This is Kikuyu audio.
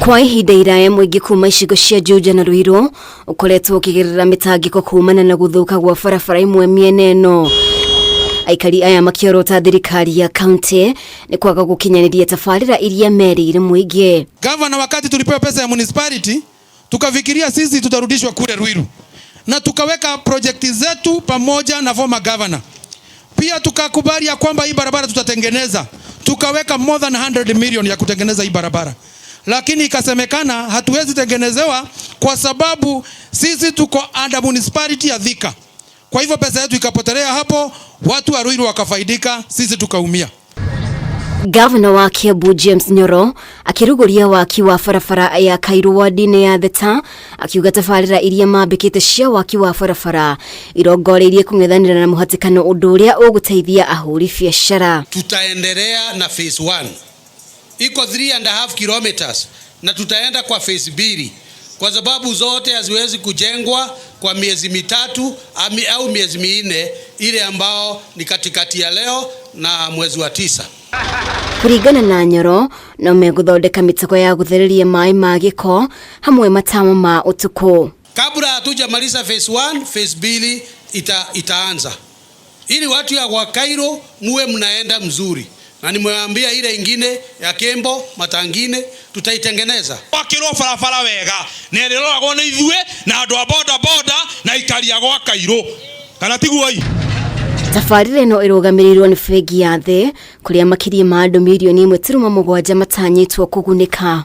Kwa ihinda iraya, mũingĩ kuma icigo cia Juja na Ruiru ũkoretwo ũkĩgerera mĩtangĩko kumana na gũthũka gwa barabara imwe mĩena ĩno. Aikari aya makĩorota thirikari ya kaunti nĩ kwaga gũkinyanĩria tabarĩra iria merĩire mũingĩ. Gavana, wakati tulipewa pesa ya municipality, tukafikiria sisi tutarudishwa kule Ruiru na tukaweka project zetu pamoja na former governor. Pia tukakubali ya kwamba hii barabara tutatengeneza, tukaweka more than 100 million ya kutengeneza hii barabara, lakini ikasemekana hatuwezi tengenezewa kwa sababu sisi tuko under municipality ya Thika. Kwa hivyo pesa yetu ikapotelea hapo, watu wa Ruiru wakafaidika, sisi tukaumia. Gavana wa Kiambu James Nyoro akĩrugũria waki wa barabara ya Kairu wadi-inĩ ya Theta, akiuga tabarĩra iria mambĩkĩte cia waki wa barabara irongoreirie kũng'ethanĩra na mũhatĩkano, ũndũ ũrĩa ũgũteithia ahũri biacara. Tutaendelea na phase 1, iko 3.5 kilometers, na tutaenda kwa phase 2 kwa sababu zote haziwezi kujengwa kwa miezi 3 au miezi 4, ile ambao ni katikati ya leo na mwezi wa 9. Kũringana na Nyoro, no megũthondeka mĩtego ya gũthereria maĩ ma gĩko hamwe matawa ma ũtukũ. Kabla hatujamaliza phase 1, phase 2 itaanza ili watu ya kwa Cairo muwe mnaenda mzuri, na nimewaambia ile ingine ya Kembo Matangine tutaitengeneza. Wakirwo barabara wega na ĩrĩroragwo nĩ ithuĩ na andũ a boda boda na aikari a gwa Kairũ, kana tiguo i? Tabarĩra ĩno ĩrũgamĩrĩirwo nĩ Bengi ya Thĩ, kũrĩa makĩria ma andũ mirioni 1.7 matanyĩtwo kũgunĩka.